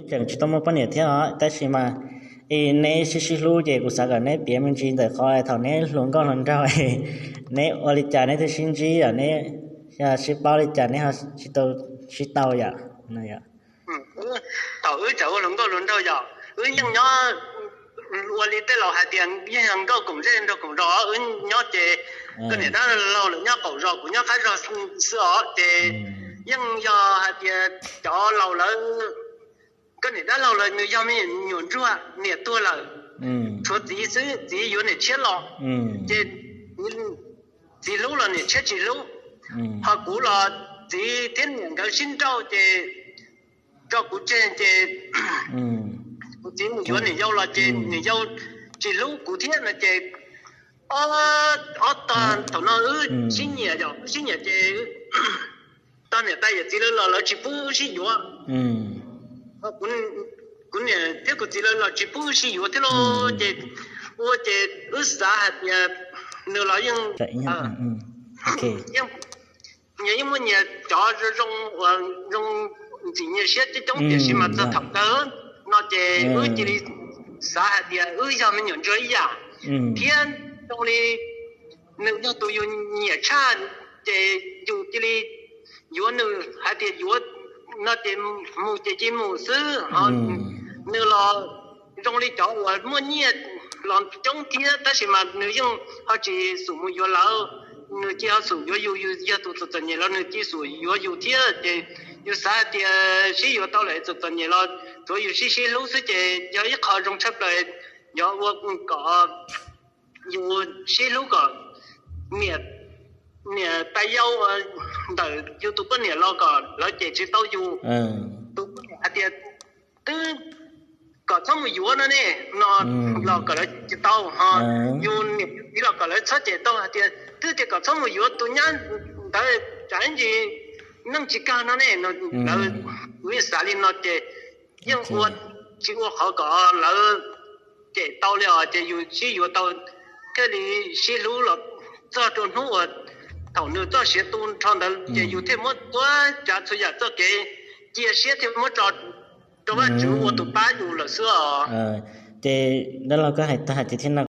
tseem tsis tau muaj poj niam thiab os, tab sis mas es neb sib sib hlub ces kuv xav kom neb piav me ntsis ntawm qhov thaum neb hluas nkauj hluas nraug, neb ua li cas neb thiaj sib ntsib os, neb sib paub li cas neb ho sib tau yom. Thaum wb tseem ua hluas nkauj hluas nraug yom, wb yeej nyob ua li tej laus hais tias yeej yog nkauj koom zej nraug koom zos, wb nyob ces koj niam dab laug lawv nyob qaum zos kuv nyob qab zos xwb os, ces yeej yog hais tias cov laus lawv, koj niam dab laug lawv nws yog me nyuam ntsuag niam tuag lawm, tshuav txiv xwb, txiv yuav niam tshiab los, ces txiv hlub los niam tshiab tsis hlub, ho kuv los txiv thiab niam nkawd sib nrauj ces tso kuv tseg ces kuv txiv mus yuav niam yau los ces niam yau tsis hlub kuv thiab no ces ob tog thaum no wb sib nyiam yom, wb sib nyiam ces tog niam tais yawm txiv lawv los lawv tsis pub wb sib yuav. Kuv niam thiab kuv txiv lawv los tsis pub wb sib yuav thiab lauj, ces ua ces wb xav hais tias nws los yeej, yeej, nyias yeej muaj nyias cov zoo zoo uas zoo ntxim nyias siab coob coob, tiam sis mas txog thaum kawg no ces wb cia li xav hais tias wb yog me nyuam ntsuag ib yam thiab zoo li nws yog tus yus nyiam tshaj, ces yus cia li yuav nws hais tias yuav no ces mus ces cia mus xwb. Ho nws los zoo li cov uas muaj nyiaj los coob thiab tab sis mas nws yeej ho tsis xum mus yuav lawv, nws cia ho xum yuav yus, yus yog tus txom txom nyem los nws cia xum yuav yus thiab ces yus xav hais tias sib yuav tau lawm txom txom nyem los tsuav yus sib sib hlub xwb ces yog ib qho zoo tshaj plaws, yog ua kom yus sib hlub kom niam, niam tais yau ntawm yus tus poj niam los kom lawv cem tsis tau yus, tus poj niam hais tias twb kom txhob mus yuav no ne, no los kom lawv cem tsis tau, ho yus niam yus txiv los kom lawv txhob cem tau hais tias twb tias kom txhob mus yuav tus nyab ntawd tsam ib ntsis neej tsis kawg no ne, lawv, kuv yeej xav li no ces yeej ua, tsis ua qhov kom lawv cem tau li os, ces yus sib yuav tau thiaj li sib hlub los txog rau hnub uas thaum nws txoj sia tu nrho ntawd ces yus thiaj muab txhua tsav txhua yam txoj kev cia siab thiaj muab tso rau Vajtswv ua tus pab yus lawm xwb os. Ces dab laug koj hais tag ces thiaj no